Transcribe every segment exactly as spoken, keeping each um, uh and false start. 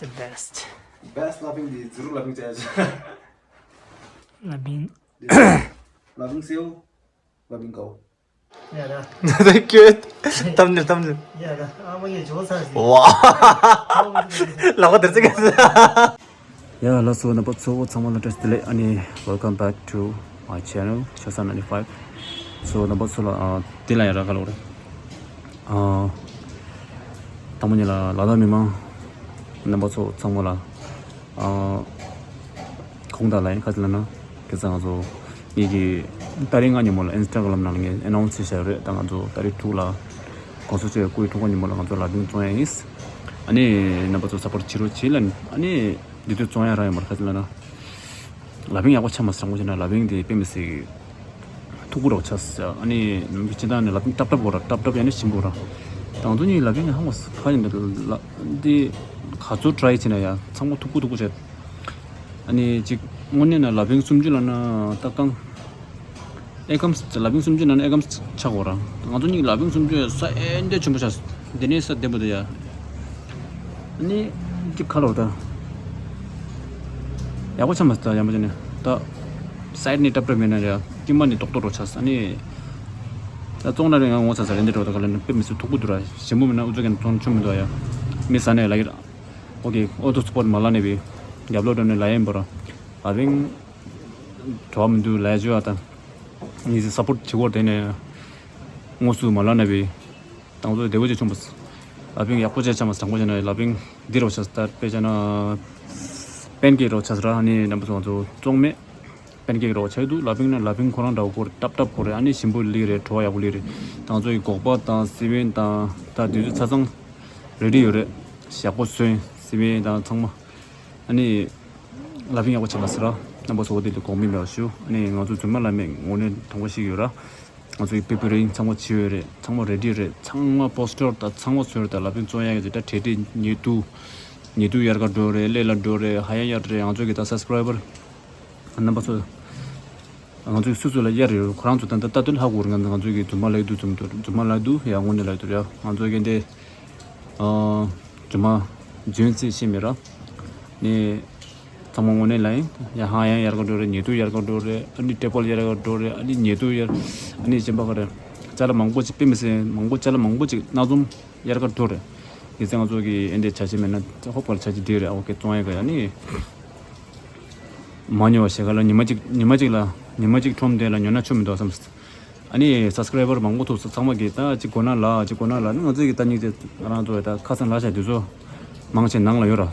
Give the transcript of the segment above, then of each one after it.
The best. Best loving the zero loving judge. Loving. Loving sale, loving go. Yeah, da. Thank you. Thumbnail, thumbnail. Yeah, da. I'm gonna enjoy this. Wow. ལག་པ་དེར་ཚིག་ཡ་ལགས་སོ་རྣམ་པ་ཚོ་ཚང་མ་ལ་བཀྲ་ཤིས་བདེ་ལེགས། ཨ་ནི་welcome back to my channel Chosun ninety-five. So རྣམ་པ་ཚོ་ལ་ཨ་དེ་ལ་ཡ་ར་ག་ལོ་རེད། ཨ་དང་པོ་ཉིད་ལ་ལ་དྭགས་མི་མང་རྣམ་པ་ཚོ་ཚང་མ་ལ་ཨ་ཁོང་དག་ལ་ཡིན་ཁ་ཅིག་ལ་ན་ཁ་སང་ང་ཚོ་ངེད་ཀྱི་ཏ་རིག་ལྔ་ཉིན་མོ་ལ་Instagram་ནང་ལ་ངས་announce་བྱས་བཞག་ཡོད་རེད། ད་ང་ཚོ་ཏ་རིག་དྲུག་ལ་གོང་ས་མཆོག་སྐུའི་འཁྲུངས་སྐར་ཉིན་མོ་ལ་ང་ཚོ་ལ་དྭགས་བཙོང་ཡ་ཡིན། ཨ་ནི་རྣམ་པ་ཚོ་support་བྱེད་རོགས་བྱེད་ལ། ཨ་ནི་འདི་དུས་བཙོང་ཡ་རང་ཡོད་མ་རེད་ཁ་ཅིག་ལ་ན། ལ་བིང་ཡག་པོ་ཆགས་མ་སོང་། དྲང་པོ་བྱས་ན་ལ་བིང་དེ་དཔེ་མི་སྲིད་མཐུག་པོ་རོགས་ཆགས་ཟེར། ཨ་ནི་ནམ་རྒྱུན་སྤྱི་བཏང་ནས་ལ་བིང་ཏབ་ཏབ་གོ་ར་ཏབ་ཏབ་ཡང་ནི་ཞིམ་པོ་ར། དང་དུ་ནི་ལ་བིང་ཧང་བ་ཁ་ཡིན་འདི་ག་ཚོད་try་བྱས་ན་ཡ་ཚང་མ་མཐུག་པོ་མཐུག་པོ་བྱས། ཨ་ནི་ཅིག་དངོས་གནས་ན་ལ་བིང་སུམ་ཅུ་ལ་ན་ཏག་ཏང་ཨེ་ཀམ་ལ་བིང་སུམ་ཅུ་ན་ན་ཨེ་ཀམ་ཆག་གོ་ར། ང་ཚོ་གཉིས་ལ་བིང་སུམ་ཅུ་ས་ཨེ་འདྲ་ཆེན་པོ་ཆགས། འདི་ནས་ས་བདེ་པོ་འདུག་ཡ། ཨ་ནི་ཅིག་ཁ་ལོ་ད་ཡག་པོ་ཆགས་མ་སོང་། ད་ཡག་པོ་བྱས་ནས་ད་side་ནས་ཏབ་ཏབ་མེད་ན་ཡ་དཀྱིལ་མ་ནས་རྡོག་རྡོག་རོ་ཆགས། ཨ་ནི་ད་བཙོང་ན་རེ་ང་ངོ་ཚ་ཚ་རེ་འདི་འགྲོ་ད་ག་ལ་ནི་དཔེ་མི་སྲིད་མཐུག་པོ་འདུག་ར། ཞིམ་པོ་མེད་ན་ཨུ་ཚུགས་ཀྱང་བཙོང་ཆོག་མི་འདུག་ཡ། མི་ཟ་ནས་ལ་གིར་ཨོ་ཀེ་ཨོ་ཏོ་སི་པོར་མ་ལ་ནས་བི་རྒྱབ་ལོག་འགྲོ་ནས་ལ་ཡན་པོ་ར་ལ་བིང་བྲོ་བ་མི་འདུག་ལ་ཡ་བཅུ་ཨ་ད་ངེད་ཚོ་support་བྱེད་སྐོར་དེ་ནས་དངོས་སུ་མ་ལ་ནས་བི་དང་ཚོ་བདེ་བོ་ཅིག་བྱུང་བ། ལ་བིང་ཡག་པོ་བྱས་ཆ་མ་དྲང་པོ་བྱས་ན་ལ་བིང་འདི་རོ་ཆ་སྟར་དཔེ་བྱས་ན་པན་ཀེག་རོ་ཆ་སི་ར། ཨ་ནི་རྣམ་པ་ཚོ་ང་ཚོ་བཙོང་མེད་པན་ཀེག་རོ་ཆ་ཡི་འདུག་ལ་བིང་ན་ལ་བིང་ཁོ་རང་འདྲ་བོ་སྐོར་ཏབ་ཏབ་སྐོར་རེད། ཨ་ནི་ཞིམ་པོ་ལི་རེད། བྲོ་བ་ཡག་པོ་ལི་རེད། དང་ཚོ་ཡི་སྒོག་པ་དང་སི་པན་དང་ད་དུས་ཚོད་ཆ་ཚང་ready་ཡོད་རེད། ཞག་པོ་སོན་སི་པན་དང་ཚང་མ། ཨ་ནི་ལ་བིང་ཡག་པོ་བྱས་པ་སི་ར། རྣམ་པ་ཚོ་འོ་དེ་དུ་གོང་མི་མེད་པ་ཞུ། ཨ་ནི་ང་ཚོ་རྫུན་མ་ལ་མེད་ངོ་ནས་དྲང་པོ་ཞིག་ཡོད་ར། ང་ཚོ་ཡི་པི་པི་རིང་ཚང་མ་བྱས་ཡོད་རེད། ཚང་མ་ready་རེད། ཚང་མ་པོ་སི་ཊར་དང་ཚང་མ་བཟོས་རེད། ད་ལ་བིང་བཙོང་ཡག་གི་ད་གྲ་སྒྲིག་ཉེ་དུ་ཉེ་དུ་ཡར་ག་འགྲོ་རེད། ལས་ལ་འགྲོ་རེད། ཧ་ཡང་ཡར་རེད། ང་ཚོ་གི་ད་subscriber་རྣམ་པ་ཚོ་ང་ཚོ་གི་སུ་སུ་ལ་གཡར་ཡོད། ཁོ་རང་ཚོ་ད་ལྟ་ལྟ་དོན་ཧ་གོ་རེད། ང་ང་ཚོ་གི་རྫུན་མ་ལ་ཡི་དུ་རྫུན་དུ་རྫུན་མ་ལ་ཡི་དུ་ཡ་དངོས་གནས་ལ་ཡི་དུ་ཡ་ང་ཚོ་གི་འདི་རྫུན་མ་འཇོན་ཚེ་ཤེས་མེད་ར། ནི་ཚང་མ་དངོས་གནས་ལ་ཡིན། ཡ་ཧང་ཡང་ཡར་ག་འགྲོ་རེད། ཉེ་དུ་ཡར་ག་འགྲོ་རེད། ཨ་ནི་ཊེ་པལ་ཡར་ག་འགྲོ་རེད། ཨ་ནི་ཉེ་དུ་ཡར་ཨ་ནི་གཞན་པ་ག་རེད། ཅ་ལག་མང་པོ་ཅིག་དཔེ་མི་སྲིད་མང་པོ་ཅ་ལག་མང་པོ་ཅིག་སྣ་འཛོམས་ཡར་ག་འགྲོ་རེད། ཡིན་ཙང་ང་ཚོ་གི་ཨེ་འདྲས་བྱ་བྱེད་མེད་ན་ཧོབ་ག་ལ་བྱ་བྱེད་འདི་རེད། ཨོ་ཀེ་བཙོང་ཡ་ག་ཡ་ནི་མ་ཉོ་བ་ཞེ་ག་ལ་ཉི་མ་གཅིག་ཉི་མ་གཅིག་ལ་ཉི་མ་གཅིག་ཁྲོམ་དེ་ལ་ཉོ་ན་ཆོ་མི་འདུག་བསམ། ཨ་ནི་སབ་སི་ཀ་རའི་བར་མང་པོ་ཐུག་སོང་། ཚང་མ་གིས་ད་ཅིག་དགོས་ན་ལ་ཅིག་དགོས་ན་ལ་ནི་ང་ཚོ་གི་ད་ཉིད་དེ་རང་ཚོ་ད་ཁ་སང་ལ་བྱ་དུས་ཚོད་མང་ཆེ་ནང་ལ་ཡོད་ར།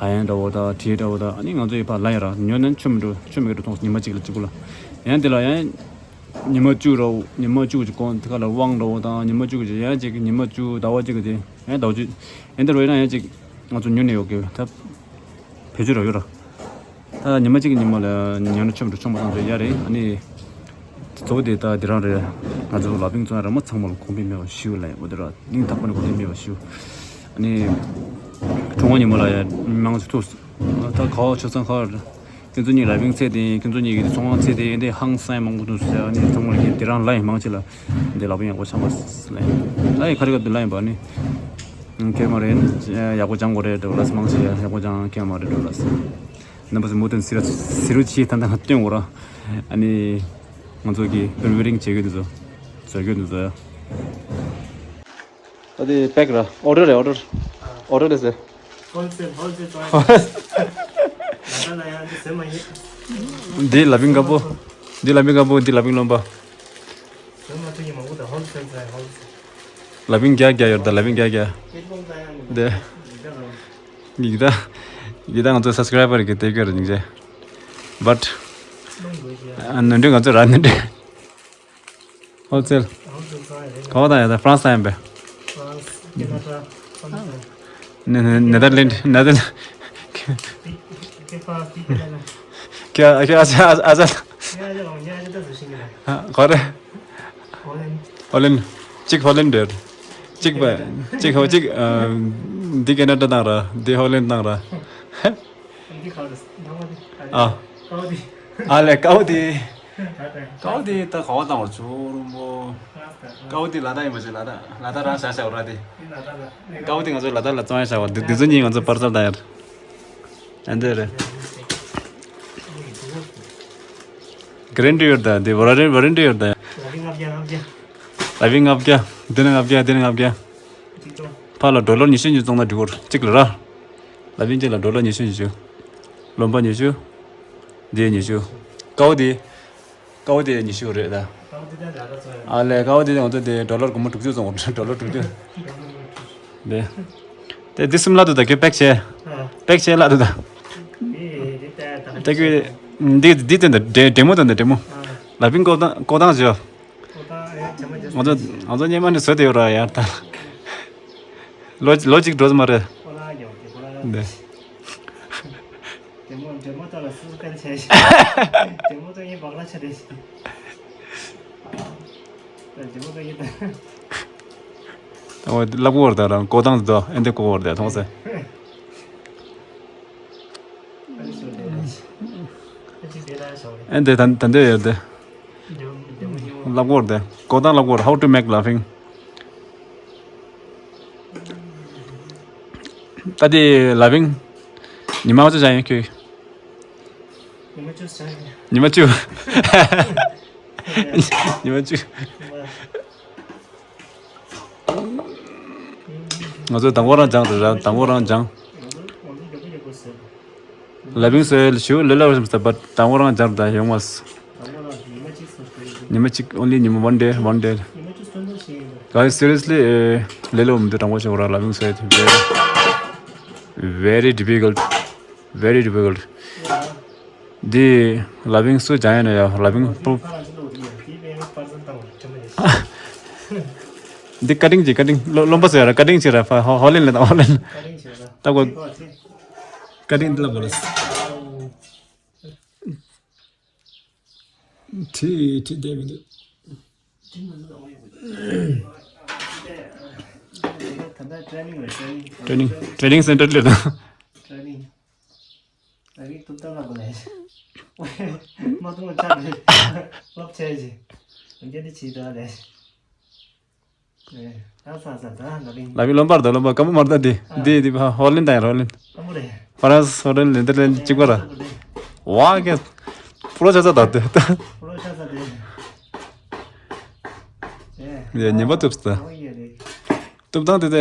ཧ་ཡང་འདྲ་བོ་ད་བྲིས་འདྲ་བོ་ད་ཨ་ནི་ང་ཚོ་ཡི་ཕ་ལ་ཡ་ར་ཉོ་ན་ཆོ་མི་འགྲོ་ཆོ་མི་འགྲོ་མཐོང་ཉི་མ་གཅིག་ལ་གཅིག་པུ་ལ་ཡང་དེ་ལ་ཡང་ཉི་མ་བཅུ་ར་ཉི་མ་བཅུ་གཅིག་གོང་དེ་ག་ལ་དབང་འདྲ་བོ་ད་ཉི་མ་བཅུ་གཅིག་ཡང་གཅིག་ཉི་མ་བཅུ་ཟླ་བ་གཅིག་གི་དེ་ཡང་ཟླ་བ་གཅིག་ཡང་དེ་ར་ཡིན་ན་ཡང་གཅིག་ང་ཚོ་ཉོ་ནས་ཡོད་གི་ད། བེད་སྤྱོད་རོགས་ཡོད་ར། ད་ཉི་མ་གཅིག་གི་ཉི་མ་ལ་ཉོ་ན་ཆོམ་རུ་ཆོམ་པ་དང་ཚོ་ཡ་རེད། ཨ་ནི་གཙོ་བོ་དེ་ད་དེ་རང་རེད། ང་ཚོ་ལ་བིང་བཙོང་ཡ་ར་མ་ཚང་མ་ལ་གོང་འཕེལ་མེད་པ་ཞུ་ལ་ཡ་འོ་དེ་ར་སྙིང་ཐག་པ་ནས་གོང་འཕེལ་མེད་པ་ཞུ། ཨ་ནི་གྲོང་བ་ཉི་མ་ལ་ཡ་མང་ཚོ་ཐུག་ད་ག་བ་ཆོ་ཚང་ག་བ་རེད། ཁྱེད་ཚོ་གཉིས་ལ་བིང་ཚད་དེ་ཁྱེད་ཚོ་གཉིས་ཀྱི་ཚོང་བ་ཚད་དེ་འདི་ཧང་སང་མང་པོ་འདུག་ཟེར། ཨ་ནི་ཚང་མ་ལ་དེ་རང་ལ་ཡ་མང་ཆེ་ལ་འདི་ལ་བིང་ཡག་པོ་ཆགས་པ་ལ་ཡ་ལ་ཡ་ཁ་རི་ཁ་དུ་ལ་ཡ་བ་ནི། ཁྱེད་མ་རེད། ཡག་པོ་སྦྱང་དགོས་རེད་འགྲོ་ལ་མང་ཆེ་ཡག་པོ་སྦྱང་ཁྱེད་མ་རེད་འགྲོ་ལ། རྣམ་པ་ཚོ་མུ་མཐུད་ཟེར་ཟེར་རུ་ཆེ་ད་ལྟ་སྟོན་འོ་ར། ཨ་ནི་ང་ཚོ་གི་ཨོར་ཌར་རིང་བྱེད་དགོས་འདུག་ཟོ་བཟོ་དགོས་འདུག་ཟོ་ཡ། ཨ་དེ་པེག་ར་ཨོར་ཌར་རེད་ཨོར་ཌར་ཨོར་ཌར་རེད་ཟེར། ཧོལ་སེལ་ཧོལ་སེལ་ཙང་ཡ། ད་ལ་ཡང་འདི་ཟེར་མ་ཡིན། འདི་ལ་བིང་དཀར་པོ། འདི་ལ་བིང་དཀར་པོ་འདི་ལ་བིང་རློན་པ། ཟེར་མ་ཐུབ་ཡིན་མང་པོ་དང་ཧོལ་སེལ་ཙང་ཡ་ཧོལ་སེལ། ལ་བིང་རྒྱ་རྒྱ་ཡོད་ད་ལ་བིང་རྒྱ་རྒྱ། ཁྱེད་ཀོང་ཙང་ཡ་མི་འདི། འདི་ག་རང་། ཡིག་ད། ཡིག་ད་ང་ཚོ་སབ་སི་ཀ་རའི་བར་གྱི་དེབ་སྐྱོར་ཉིན་རེ། བཊ། མང་པོ་ཡོད་ཀྱི་ཡ། ཨ་ནོར་འཁྲུལ་ང་ཚོ་ར་ནོར་འཁྲུལ། ཧོལ་སེལ། ཧོལ་སེལ་ཙང་ཡ་རེད། ག་བ་དང་ཡ་ད་ཧྥ་རན་སི་དང་ཡིན་པས། ཧྥ་རན་སི་ཁེ་ན་ཌ་ཧོལ་སེལ། ནེ་ནེ་ནེ་དར་ལེན་ཌི་ནེ་དར་ལེན་ཌི། ཁེ་ཁེ་ཕ་ཁེ་ཁེ་ན་ཌ། ཁྱེད་ཁྱེད་ཨ་ཅག་ཨ་ཅག་ཨ་ཅག་ཉ་ཅི་ལ་ཉ་ཅི་ད་སུ་ཤིང་གི་ལ། ག་རེ། ཧོ་ལེན། ཧོ་ལེན། གཅིག་ཧོ་ལེན་རེད། གཅིག་པ། གཅིག་ཧོ་གཅིག་ཨ། འདི་ཁེ་ན་ཌ་དང་ར། འདི་ཧོ་ལེན་དང་ར། འདི་ཁ་རེ་ནང་པ་འདི་ཁ་རེ། ཨ། ཀའོ་འདི། ཨ་ལས་ཀའོ་འདི། ད་ད། ཀའོ་འདི་ད་ག་བ་དང་བར་ཆུ་རུང་པོ། ཧྥ་རན་སི་ ཀའོ་དེ་ལ་དྭགས་ཡིན་པ་ཞིག་ལ་དྭགས་ལ་དྭགས་རང་བཞག་བཞག་ར་དེ། ཀའོ་དེ་ང་ཚོ་ལ་དྭགས་ལ་བཙོང་ཡ་བཞག་པ་འདི་འདི་ཚོ་གཉིས་ང་ཚོ་པར་སལ་བཏང་ཡ་རེད། ཨ་འདི་རེད། གྷ་རན་ཊི་ཡོད་ད་འདི་ཝ་རན་ཊི་ཡོད་ད། ལ་བི་ལྔ་བརྒྱ་ལྔ་བརྒྱ། ལ་བི་ལྔ་བརྒྱ། འདི་ནི་ལྔ་བརྒྱ་འདི་ནི་ལྔ་བརྒྱ། ཕར་ལ་ཌོ་ལར་ཉི་ཤུ་ཉི་ཤུ་བཙོང་ན་འགྲིག་གོ་གཅིག་ལ་ར། ལ་བི་གཅིག་ལ་ཌོ་ལར་ཉི་ཤུ་ཉི་ཤུ། རློན་པ་ཉི་ཤུ། འདི་ཉི་ཤུ། ཀའོ་དེ། ཀའོ་དེ་ཉི་ཤུ་རེད་ད། ཨ་ལས་ཀའོ་དེ་ང་ཚོ་དེ་ཌོ་ལར་སྒོར་མོ་དྲུག་ཅུ་བཙོང་གོ་ཌོ་ལར་དྲུག་ཅུ། དེ། དེ་འདི་གསུམ་ལ་དུ་ད་ཁྱོད་པེག་བྱས། པེག་བྱས་ལ་དུ་ད། དེ་ཁྱོད། འདི་འདི་དེ་འདྲ་འདྲེ་འདྲེ་མོ་དང་འདྲེ་མོ། ལ་བིང་ཀོ་ཏང་ཀོ་ཏང་བྱོས། ང་ཚོ་ང་ཚོ་སྙེ་མ་ནི་བཟོས་དེ་ཡོད་ར་ཡར་ད། ལོ་ལོ་གཅིག་འགྲོ་ས་མ་རེད། འདི། དེ་མོ་དེ་མོ་ལྟ་ལ་སུ་ཀན་ཆེ་ཞིག་དེ་མོ་ལྟ་ཡིན་བག་ལ་ཆ་དེ་ཞིག་དེ་མོ་ལྟ་ཡིན་ད། ཨོ་ལབ་གོ་བར་ད་རང་ཀོ་ཏང་དོ་ཨེ་འདི་གོ་བར་ད་མཐོང་ས། ཨེ་འདི་ད་ད་འདི་ཡོད་དེ། ལབ་གོ་བར་ད་ཀོ་ཏང་ལབ་གོ་བར། How to make laughing? ད་དེ་ལ་བིང་། ཉི་མ་བཅུ་བྱ་ཡིན་ཁྱོད། ཉི་མ་བཅུ་བྱ་ཡིན། ཉི་མ་བཅུ། ཉི་མ་བཅུ། ང་ཚོ་དང་པོ་རང་སྦྱངས་འདུག་ར་དང་པོ་རང་སྦྱངས། ལ་བིང་སོའི་ཞུ་ལེ་ལ་བ་སམ་ས་བ་དང་པོ་རང་སྦྱངས་ད་ཡོང་མ་སོང་། ཉི་མ་གཅིག་only ཉི་མ་one day one day། Guys, seriously, ལེ་ལོ་མི་འདུག་དྲང་པོ་ཞིག་ར་ལ་བིང་སོའི་very difficult, very difficult. འདི་ལ་བིང་སུ་སྦྱང་ཡ་ན་ཡ་ལ་བིང་པོ། འདི་ཀ་ཏིང་ཅིག་ཀ་ཏིང་རློན་པ་ཟེར་ཡ་ར་ཀ་ཏིང་ཅིག་ར་ཧོ་ཧོ་ལེན་ལེན་ཧོ་ལེན། ད་གོ་ཀ་ཏིང་འདི་ལ་གོ་ལ། ཁྲི་ཁྲི་བསྡད་མི་འདུག་ད་ལྟ་training རེད། training training center ལ་ད། training ཨ་རིག་ཐུབ་ཐང་ལ་གོ་ལས། མ་ཐུང་ལ་ཆགས་རེད། སློབ་ཆེ་ཞིག་རྒྱ་འདི་ཆེ་དྲགས་རེད། ཨ་ས་ས་ད་ལ་རིང་། ལ་བི་རློན་པར་ད་རློན་པ་ཀ་མོ་མར་ད་དེ་དེ་དེ་ཧོ་ལེན་ད་ཡ་ཧོ་ལེན། ཀ་མོ་རེད། ཧྥ་རན་སི་ཧོ་ལེན་ལེན་ད་ལེན་གཅིག་པ་ར། ཝ་ཀེ། ཕུ་རོ་ཆ་ས་ད་དེ། ཕུ་རོ་ཆ་ས་དེ། ཡ་ཉན་པ་ཐུབ་ས། ཐུབ་ཐང་དེ་དེ་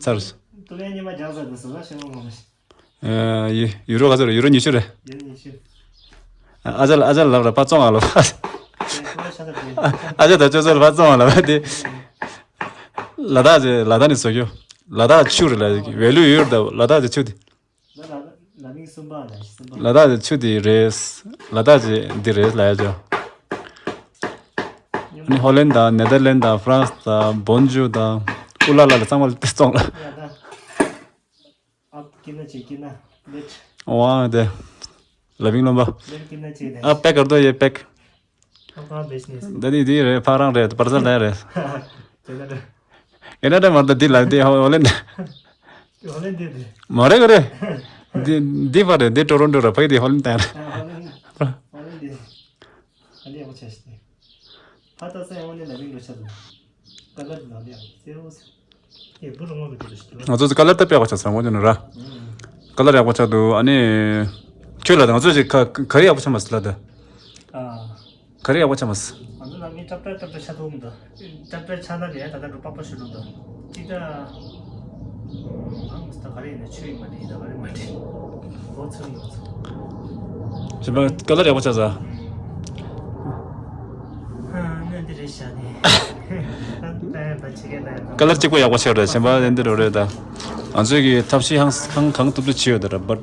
ཚར། ཐུབ་ཡ་ཉན་པ་སྦྱངས་ས་དེ་སོ་ས་ཤེས་མ་མ་ཤེས། ཡུ་རོ་ག་ཚོད་རེད། ཡུ་རོ་ཉི་ཤུ་རེད། ཡུ་རོ་ཉི་ཤུ། ཨ་ཅག་ཨ་ཅག་ལབ་ར་ཕར་བཙོང་ཨ་ལབ། ཨ་ཅག་ད་ཅོ་ཅོ་ལ་ཕར་བཙོང་ཨ་ལབ་དེ། ལ་དྭགས་ཅེ་ལ་དྭགས་ནས་བཟོ་རྒྱུ། ལ་དྭགས་ཆུ་རེད་ལ་ཝེ་ལུ་ཡོད་རེད་ད་ལ་དྭགས་ཅེ་ཆུ་དེ། ལ་དྭགས་ཆུ་དེ་རེད། ལ་དྭགས་ཅེ་འདི་རེད་ལ་ཡ་ཅོ། ཨ་ནི་ཧོ་ལན་དང་ནེ་དར་ལན་དང་ཧྥ་རན་སི་དང་བོན་ཇུ་དང་ཨུ་ལ་ལ་ལ་ཚང་མ་ལ་བཙོང་ལ། आप कितना चाहिए, कितना? लेट। वहाँ दे। लविंग लंबा। लेट कितना चाहिए? आप पैक कर दो, ये पैक। हम कहाँ बेचने से? दादी दी रे, फारंग रे, तो परसल नहीं रे। चलो रे। एना रे मर्द दी लाइव दे, हो, होलैंड। होलैंड दे दे। मरे करे। दी, दी पर दी टोरंटो रे, भाई दी होलैंड तैयार। हाँ, होलैंड। होलैंड दे। अरे, वो चेस्ट है। ཕ་ད་ས་ཡང་ནས་ལ་བིང་རུ་ཆ་དུ། ཀ་ལར་ནང་ལ་ཡང་སེ་རོ་སེ། ཨེ་བུ་རུ་ངོ་གི་དུ་རུ་ང་ཚོ་ཀ་ལར་ད་དཔེ་ཡག་པོ་ཆགས་སོང་ངོ་ནི་ར། ཀ་ལར་ཡག་པོ་ཆགས་འདུག་ཨ་ནི། ཁྱོད་ལ་ད་ང་ཚོ་ཅིག་ག་ག་རེ་ཡག་པོ་ཆགས་མ་སི་ལ་ད། ཨ། ག་རེ་ཡག་པོ་ཆགས་མ་སི། ང་ཚོ་ལ་མི་ཀྲབ་ཀྲབ་ཀྲབ་ཀྲབ་ཆགས་འདུག་མི་འདུག་ཀྲབ་ཀྲབ་ཆགས་ན་ལས་ད་ལྟ་རུ་པག་པ་ཞུ་འདུག་མི་འདུག་ཅི་ད། ཨང་ད་ག་རེ་ཡིན་ན་ཆུ་ཡིན་མ་རེད་ད་ག་རེ་མ་རེད། ལོ་ཚོད་ཡོད་ཚོད། ཞེས་པ་ཀ་ལར་ཡག་པོ་ཆགས་ས། ཀ་ལར་གཅིག་པོ་ཡག་པོ་ཆགས་རེད། གཞན་པ་འདི་འདྲ་རེད་ད། ང་ཚོས་ཀྱི་ཐབས་ཤེས་ཧང་ཧང་གང་ཐུབ་ཐུབ་བྱས་ཡོད་ད་ར་བཊ།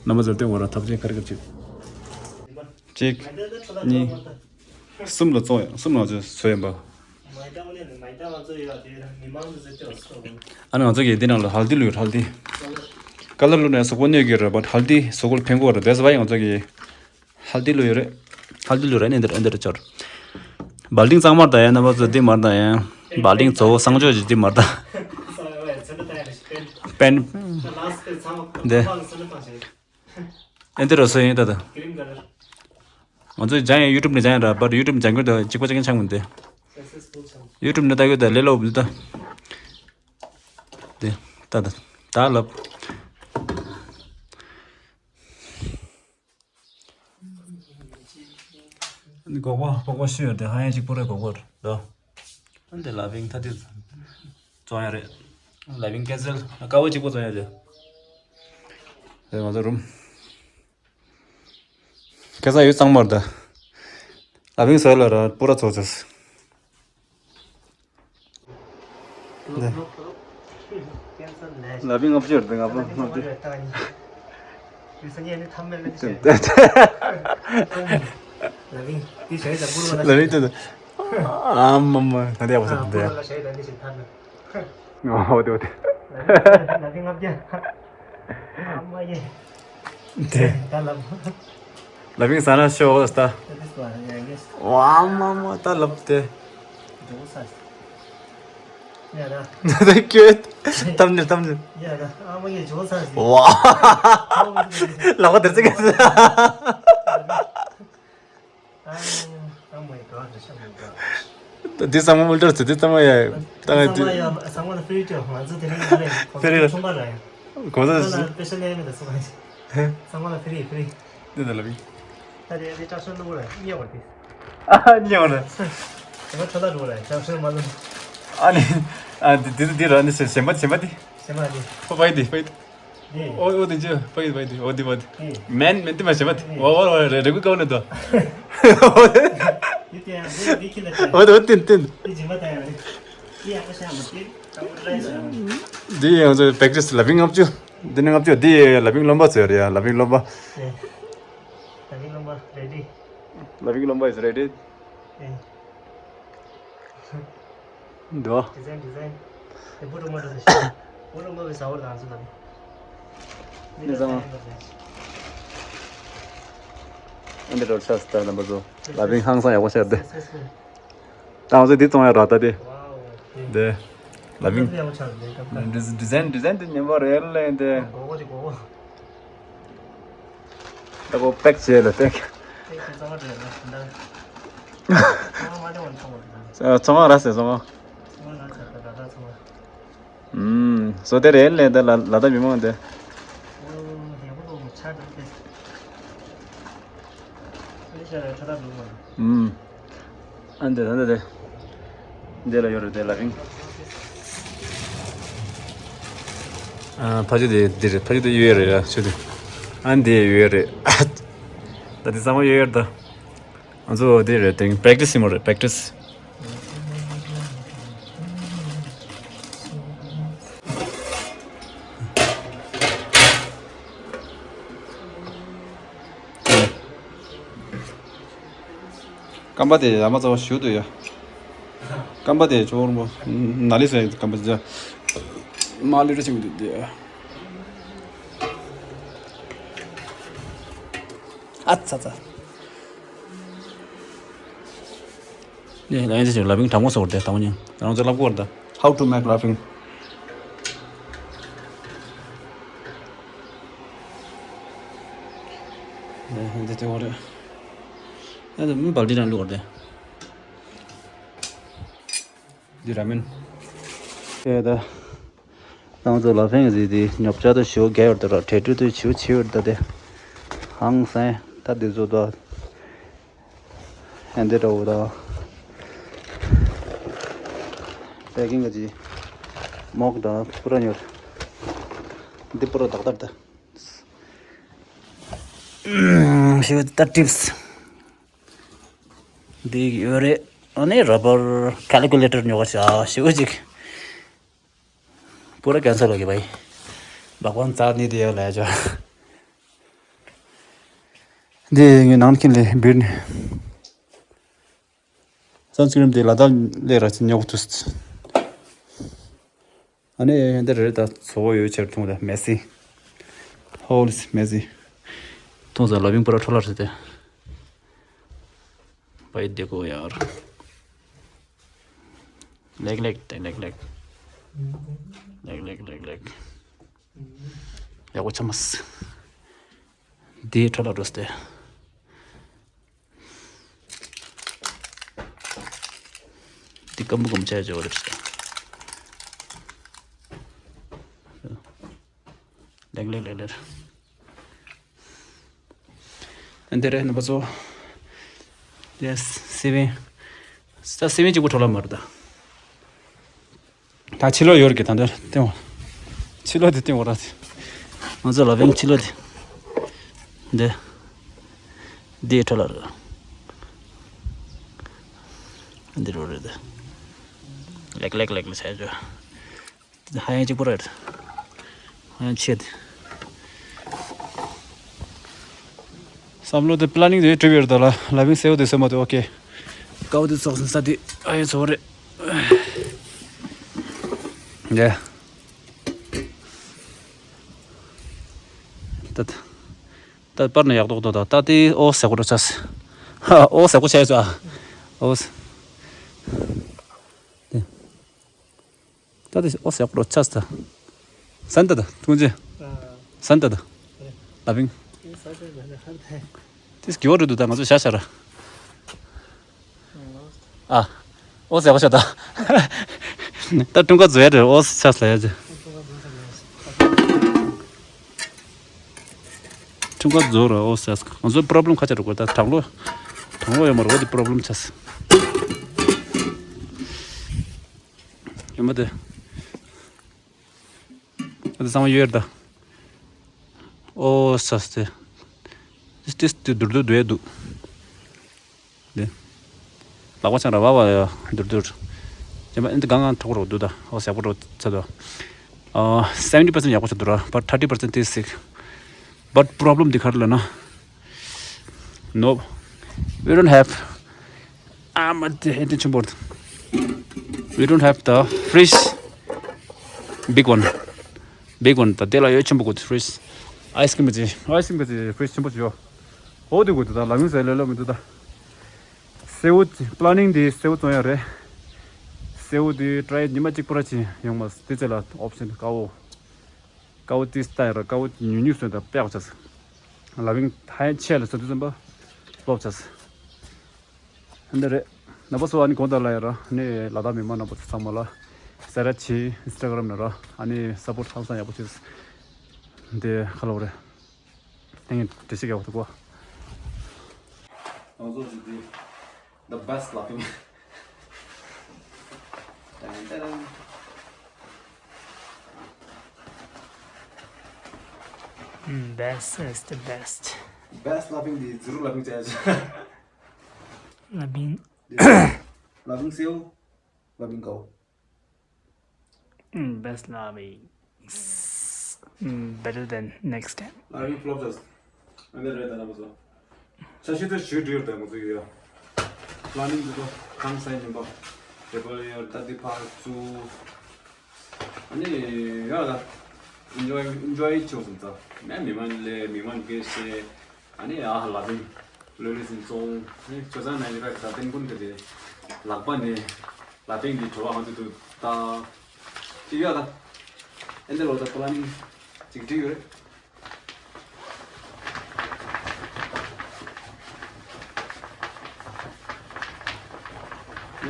རྣམ་པ་ཚོར་བལྟས་འོ་ར་ཐབས་ཤེས་ག་རེ་ག་རེ་བྱེད། གཅིག་གཉིས། གསུམ་ལ་བཙོང་ཡ་གསུམ་ལ་ང་ཚོས་བཟོས་ཡིན་པ། ཨ་ནི་ང་ཚོ་གི་འདི་ནང་ལ་ཧལ་དི་བླུགས་ཡོད་ཧལ་དི། ཀ་ལར་བླུགས་ནས་གཟུགས་པོ་གནོད་ཀྱི་རེད་བཊ་ཧལ་དི་གཟུགས་པོར་ཕན་གྱི་རེད། དེ་ཟེར་བ་ཡིན་ང་ཚོ་གི་ཧལ་དི་བླུགས་ཡོད་རེད། ཧལ་དི་བླུགས་རེད་ནི་འདིར་འདིར་ཆོར། བལ་ཏིང་གཙང་མར་ད་ཡ་རྣམ་པ་ཚོ་འདི་མར་ད་ཡ། བལ་ཏིང་གཙོ་བོ་གསང་སྤྱོད་ཀྱི་འདི་མར་ད། པན། འདི། ཨེ་འདི་རུ་སོ་ཡིན་ད་ད། ང་ཚོས་སྦྱང་ཡ་ཡུ་ཊུབ་ནས་སྦྱང་ཡ་ར་བཊ་ཡུ་ཊུབ་སྦྱང་རྒྱུ་དང་གཅིག་པ་གཅིག་རྐྱང་ཆགས་མི་འདུག་ཡུ་ཊུབ་འདི་ལྟ་གི་ད་ལས་སླ་པོ་འདི་ད། དེ་ད་ད་ད་ལབ། འདི་སྒོར་མོ་སྒོར་མོ་ཤི་ཡོད་དེ་ཧ་ཡང་གཅིག་པོ་རེད་སྒོར་མོ་རེད་ད། འདི་ལ་བིང་ཐ་དེ་བཙོང་ཡ་རེད། ལ་བིང་ཀན་སེལ་དཀར་པོ་གཅིག་པོ་བཙོང་ཡ་རེད། དེ་ང་ཚོ་རུམ། ཁ་སང་ཡོད་གཙང་མར་ད། ཨ་བིང་སོ་ལ་ར་པུ་ར་ཚོ་ཚོས། ལ་བིང་ལྔ་བཅུ་རེད་ལྔ་བཅུ་ལྔ་བཅུ། ལ་བིང་དེ་ཨ་མ་མ་ད་དེ་ཡག་པོ་ཟེར་དེ། ཨོ་དེ་ཨོ་དེ། ལ་བིང་ལྔ་བརྒྱ། ཨ་མ་ཡེ། དེ། ད་ལབ། ལ་བིང་ཟ་ན་ཤོག་ད། ཝ་མ་མ་ད་ལབ་དེ། ཇོ་ས། ཡ་ད། དེ་ཁྱོད། ཐམ་ཉེ་ཐམ་ཉེ། ཡ་ད་ཨ་མ་ཡེ་ཇོ་ས། ཝ། ལ་བ་དེ་ཚིག་ག་འདི་ཚང་མ་མུལ་ཏོར་ཚེ་འདི་ཚང་མ་ཡ། ད་ང་འདི། ཚང་མ་ལ་ཕི་རི་ཅོ་ང་ཚོ་དེ་རིང་མ་རེད། ཕི་རི་ལ། ཁོང་ཚོ་ཚང་མ་ལ་ཕི་རི་ཕི་རི། འདི་ད་ལ་བི། ད་དེ་དེ་ཀྲག་ཤོར་ནོར་བུ་ལ་རྙེད་པར་དེ། ཨ་རྙེད་པར། དེ་མ་ཁྲ་ལ་རུ་ལ་ཀྲག་ཤོར་མ་ལུ། ཨ་ནི། ཨ་འདི་འདི་འདི་ར་འདི་ཞེ་ཞེན་པ་ཞེན་པ་འདི། ཞེན་པ་འདི། ཧོ་པའི་འདི་པའི་འདི། འདི། ཨོ་ཨོ་དེ་ཅི་པའི་པའི་དེ་ཨོ་དེ་པའི་དེ། དེ། མེན་མེན་དེ་མ་ཤེས་པ་དེ། ཨོ་ཨོ་ཨོ་རེ་རེ་གུ་ཀའོ་ནེ་དོ། དེ་དེ་ཡང་དེ་དེ་ཁྱི་ལ་ཨོ་དེ་ཨོ་དེ་དེ། དེ་ཇི་མ་ད་ཡང་རེད། དེ་ཡང་མ་ཤེས་མ་དེ་ད་མོ་ལ་ཡང་ཤེས། དེ་ཡང་ཚོ་པེག་ཊིས་ལ་བིང་ལྔ་བཅུ། དེ་ནས་ལྔ་བཅུ་དེ་ལ་བིང་རློན་པ་ཚོ་རེད་ཡ་ལ་བིང་རློན་པ། དེ། ལ་བིང་རློན་པ་རེ་ཌི། ལ་བིང་རློན་པ་is ready། དེ། འདུག་ཌི་ཛའིན་ཌི་ཛའིན། དེ་བུ་རུ་མ་རུ་ཟེར་ཤག་བུ་རུ་མ་བའི་ཟ་བར་དང་ཚོ་དང་། མི་ནི་ཚང་། ཨ་འདི་རོ་ཆགས་སི་ད་རྣམ་པ་ཚོ། ལ་བིང་ཧང་སང་ཡག་པོ་ཤར་ཏེ། ད་ང་ཚོ་འདི་བཙོང་ཡ་ར་ད་དེ། དེ། ལ་བིང་། ཌི་ཛའིན་ཌི་ཛའིན་དེ་ཉན་པ་རེད་ལེ་དེ། ད་གོ་པེག་བྱས་ལ་པེག་ཚོང་ཁང་ར་ཟེར་ཚོང་ཁང་། ཨུམ། བཟོ་དེ་རེད་ལས་དེ་ལ་ལ་ད་མི་མང་དེ། ཨུམ། ཨ་འདི་ད་འདི་དེ། འདི་ལ་ཡོད་རེད་དེ་ལ་རིང་། ཨ་ཕ་ཆུ་དེ་འདི་རེད་ཕ་ཆུ་དེ་ཡོད་རེད་ཡ་ཆུ་དེ། ཨ་འདི་ཡོད་རེད། ད་འདི་ཚང་མ་ཡོད་ཡོད་ད། ང་ཚོ་འདི་རེད་དེང་པེག་ཊིས་ཡིན་མོ་རེད་པེག་ཊིས། རྐང་པ་དེ་ཡ་མ་ཚ་བ་ཞུ་འདུག་ཡ། རྐང་པ་དེ་ཅོག་རུ་མོ་ན་ལི་སོ་ཡ་རྐང་པ་ཅ་མ་ལི་རེ་ཆེ་མི་འདུག་དེ། ཨ་ཚ་ཚ། ནས་ལ་ཡིན་ཟེར་ལ་བིང་དྲང་མོ་སོར་དེ་དང་ཉིན་དང་ཚོ་ལབ་གོ་ར་ད། How to make laughing. འདི་དེ་འོ་རེད། ཨ་ད་མི་བལ་འདི་རང་ལུག་ར་དེ། འདི་ར་མིན། དེ་ད། ཏང་ཙོ་ལ་ཕན་ཟི་དེ་ཉོབ་ཆ་དུ་ཞུ་ག་ཡོར་དུ་ར་ཁྲེ་ཁྲུ་དུ་ཆུ་ཆི་ཡོར་དུ་དེ། ཧང་སན་ད་དེ་ཚོ་དོ། ཧན་དེ་ར་འོ་དོ། པེ་ཀིང་གི་ཅི། མོག་དང་པུ་ར་ཉོར། འདི་པུ་ར་དག་དར་དུ། ཞུ་ད་ཊིབས། འདི་ཡོད་རེད། ཨ་ནི་ར་བར་ཀལ་ཀུ་ལེ་ཊར་ཉོ་ག་བྱ་ཞེ་པོ་ཅིག་པུ་ར་ཀན་སལ་ལོ་གི་བའི། བག་བང་རྩ་ནི་དེ་ཡོད་ལ་ཡ་ཅོ། འདི་ངའི་ནང་ཁྱིམ་ལས་བིར་ནི། སན་སི་ཀྲིམ་དེ་ལ་དྭགས་ལས་ར་ཅི་ཉོ་གི་ཐུག་ཨ་ནི་འདི་རེད་ད་ཚོ་བོ་ཡོད་ཕྱིར་འཐུང་ད་མེ་སི། ཧོལ་སི་མེ་སི། འཐུང་ས་ལ་བིང་པུ་ར་ཁྲོ་ལར་སི་ཏེ། བའི་དེ་གོ་ཡར། ལེགས་ལེགས་ཏེ་ལེགས་ལེགས། ལེགས་ལེགས་ལེགས་ལེགས། ཡག་པོ་ཆ་མ་སི། དེའི་ཁྲོ་ལར་སི་ཏེ། སྐམ་པོ་སྐམ་པོ་བྱས་བྱས་པ་རེད། ལེགས་ལེགས་ལེགས་ལེགས། འདི་རེད་རྣམ་པ་ཚོ། ཡེས་སེ་བེན། ས་སེ་བེན་གཅིག་པོ་འཕྲོ་བརླག་མ་རེད་ད། ད་ཕྱི་ལོགས་ཡོད་རེད་ཀྱི་ད་འདིར་བཏིང་བ། ཕྱི་ལོགས་དེ་བཏིང་བ་ར་དེ། ང་ཚོ་ལ་བེན་ཕྱི་ལོགས་དེ། འདི། འདི་འཕྲོ་བརླག་རེད། འདི་རུ་རེད་དེ། ལེགས་ལེགས་ལེགས་ལེགས་བྱས་བྱས། ཧ་ཡང་གཅིག་པོ་རེད། ཧ་ཡང་ཆེ་དེ། བསམ་བློ་དེ་པི་ལ་ནིང་དེ་གྲུབ་ཡོད་རེད་ད་ལ་ལ་བིང་སེའུ་དེ་སེ་མོ་དེ་ཨོ་ཀེ། ཀའོ་དེ་ཚོགས་སོང་ས་དེ་ཨ་ཡེ་ཚོ་རེད། ཡ། ད་ད་པར་ནས་ཡག་ཏོག་ཏོ་ད་ད་དེ་ཨོ་ཟེར་གོ་འགྲོ་ཆས། ཧ་ཨོ་ཟེར་གོ་ཆས་ཨོ། དེ། ད་དེ་ཨོ་ཟེར་གོ་ཆས་ད། སན་ད་ད་ཐུང་ཅེ། སན་ད་ད། ལ་བིང་། དེ་སྐྱོ་རུ་འདུག་ད་ང་ཚོ་ཤ་ཤ་ར། ཨ། ཨོ་ཟེར་གོ་ཤ་ད། ད་ཀྲུང་གོ་ཛོ་ཡ་རེ་ཨོ་ཆས་ལ་ཡ་ཅེ། ཀྲུང་གོ་ཛོ་ར་ཨོ་ཆས། ང་ཚོ་པྲོབ་ལེམ་ཁ་ཆ་རུ་གོ་ད་དང་ལོ། དང་ལོ་ཡོད་མ་རུ་ཨོ་དེ་པྲོབ་ལེམ་ཆས། ཡོད་མ་དེ། ཨ་དེ་ཚང་མ་ཡོད་རེད་ད། ཨོ་ས་སྟེ། ཏིས་ཏིས་ཏི་དུར་དུར་དུ་ཡ་འདུག་དེ། ལག་པ་ཆང་ར་བ་བ་ཡ་དུར་དུར། ཅེ་མ་ཨེ་འདི་གང་གང་ཐོག་རོགས་འདུག་ད་ཨོ་ཟེར་པོ་རོགས་ཚ་དོ། ཨ་སེ་ཝེན་ཊི་པར་སེན་ཡག་པོ་ཆགས་འདུག་ར། But thirty percent is sick. But problem འདི་ག་རེ་ལབ་ན། No, we don't have. ཨ་མ་དེ་ཧེ་དེ་ཆེན་པོ་རེད། We don't have the fridge, big one. Big one. ད་དེ་ལ་ཡོད་ཆེན་པོ་གོ་fridge. Ice cream གི་ice cream གི fridge ཆེན་པོ་ཅིག་ཡོད། ཨོ་དེ་གོ་དེ་ད་ལ་མིན་ཟེར་ལོ་ལོ་མི་འདུག་ད། སེའུ་པི་ལ་ནིང་དེ་སེའུ་བཙོང་ཡ་རེད། སེའུ་དེ་ཊི་རའི་ཉི་མ་གཅིག་པོ་ར་ཅིག་ཡོང་མ་དེ་ཚེ་ལ་ཨོབ་ཤན་དཀའ་བོ། དཀའ་བོ་ཏིས་ལྟ་ཡ་ར་དཀའ་བོ་ཉུང་ཉུང་སོན་ད་དཔེ་ཡག་ཆགས། ལ་བིང་ཧ་ཡང་ཆེ་ལ་སོ་དུས་ཙམ་པ་ལོབ་ཆགས། འདི་རེད། ནག་པོ་སོ་ཨ་ནི་གོང་དར་ལ་ཡ་ར་ནི་ལ་དྭགས་མི་མང་ནག་པོ་ཚོ་ཚང་མ་ལ་ཟེར་ར་ཆེ་ཨིན་སི་ཊ་གྷ་རམ་ནས་ར་ཨ་ནི་སབ་པོར་ཧང་སང་ཡག་པོ་བྱེད། འདི་ཁ་ལོ་རེད། ཨེ་ངས་འགྲེལ་བཤད་རྒྱག་པ་འདུག་གོ། ང་ཚོ་ཅིག་འདི། The best laughing. ཏན་ཏན། Mm, best is the best. Best laughing འདི་ཛི་རུ་ལ་བིང་བྱས། ལ་བིང་། ལ་བིང་སེའུ། ལ་བིང་ཀའོ། Mm, best laughing. Mm, better than next time. ལ་བིང་ཕོ་ལོབ་ཆགས། ཨ་འདི་རེད་ད་ལ་བུ་ཚོ། ཆ་ཤས་དེ་ཞུ་འདྲི་ཡོད་ད་ང་ཚོ་ཡོད་ཡ། པི་ལ་ནིང་དེ་ཚོ་ཧང་སང་ཡིན་པ། ཊེ་བལ་ཡོད་ད་འདི་ཕར་ཚུར། ཨ་ནི་ཡོད་ད། ཨིན་ཇོའི་ཨིན་ཇོའི་ཆོག་སོང་ཙང་། ནས་མི་མང་ལས་མི་མང་སྐད་བཤད། ཨ་ནི་ཨ་ལ་བིང་། ལོས་ལོས་སིན་ཙོང་། ཨ་ནི་ཆོས་ཚང་ནང་གི་ར་གི་ད་ཏན་ཀུན་གི་དེ། ལག་པ་ནས། ལ་བིང་གི་བྲོ་བ་ང་ཚོ་དུ་ད། ཅིག་ཡོད་ད། ཨེ་འདི་ལོ་ད་པི་ལ་ནིང་། ཅིག་འགྲིག་ཡོད་རེད།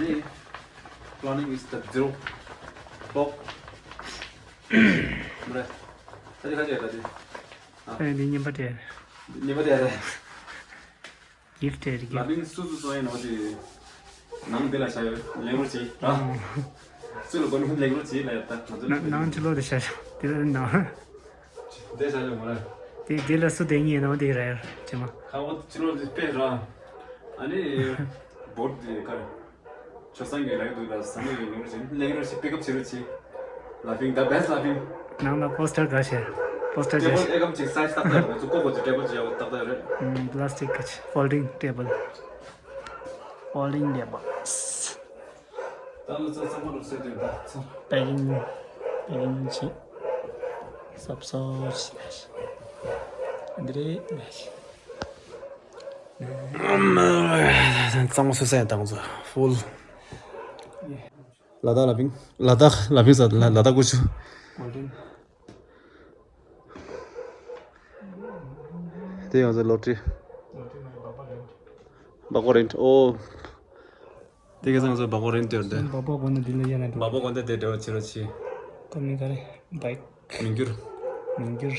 ནི། Planning is the zero. ལོག་མ་རེད། ད་དེ་ཁ་ཅིག་ད་དེ། ཨ་ནི་ཉིན་པ་དེ། ཉིན་པ་དེ་རེད། Gift རེད། ལ་བིང་སུ་སུ་སོང་ཡིན་ནོ་དེ། ནང་དེ་ལ་བཞག་ཡོད། ལེན་རོགས་བྱེད་ཨ། སུ་ལ་དགོས་ན་ལེན་རོགས་བྱེད་ལ་ཡོད་ད་ང་ཚོ་ནང་ནང་ཕྱི་ལོགས་དེ་བཞག་དེ་ལ་ནང་། དེ་བཞག་ཡོད་མ་རེད། དེ་དེ་ལ་སུ་དེ་གཉིས་ནང་དེ་རེད་ཅེ་མ། ཁ་བ་ཕྱི་ལོགས་དེ་དཔེ་ར། ཨ་ནི། བོར་དེ་ག་རེ། ཆོས་སང་གི་ལ་ཡོད་དུ་ལ་ས་ནི་ཡོད་ལེན་རོགས་བྱེད་ལེན་རོགས་བྱེད་པིག་ཨབ་བྱེད་རོགས་བྱེད། ལ་བིང་ད་བེ་སི་ལ་བིང་། ནང་ལ་པོ་སི་ཊར་ག་ཤེ། པོ་སི་ཊར་ཊེ་བལ་ག་ཤེ། ཨེ་གམ་ཅིག་སའི་ཛི་ཏག་ཏག་རེད། ང་ཚོ་ཀོ་ཀོ་ཅིག་ཊེ་བལ་ཅིག་ཡག་པོ་ཏག་ཏག་རེད། ཨམ། པི་ལ་སི་ཊིག་ག་ཤེ། ཕོལ་ཌིང་ཊེ་བལ། ཕོལ་ཌིང་ཊེ་བལ། ད་ལོ་ཚ་ཚང་མ་རུ་སེ་དེ་ད་ཚ། པེ་ཀིང་པེ་ཀིང་བྱེད། སོབ་སོབ་བྱེད། འདི་རེད་མེད། ཨམ། གཙང་མ་སུ་སེ་དང་ཚོ་ཕུལ། ལ་དྭགས་ལ་བིང་། ལ་དྭགས་ལ་བིང་ཟེར་ལ་ལ་དྭགས་ཀུ་ཅུ། དེ་ཡང་ཟེར་ལོ་ཊི། སྦག་སྦག་རེད་ཨོ། དེ་ག་ཚང་ཚོ་སྦག་སྦག་རིན་སྟེར་ཏེ། སྦག་སྦག་གོན་ན་འདི་ལ་ཡ་ན་འགྲོ། སྦག་སྦག་གོན་ཏེ་དེ་འདྲ་བ་བྱེད་རོགས་བྱེད། ཁོ་མིང་ག་རེ། བྷའིཀ་མི་འགྱུར། མི་འགྱུར།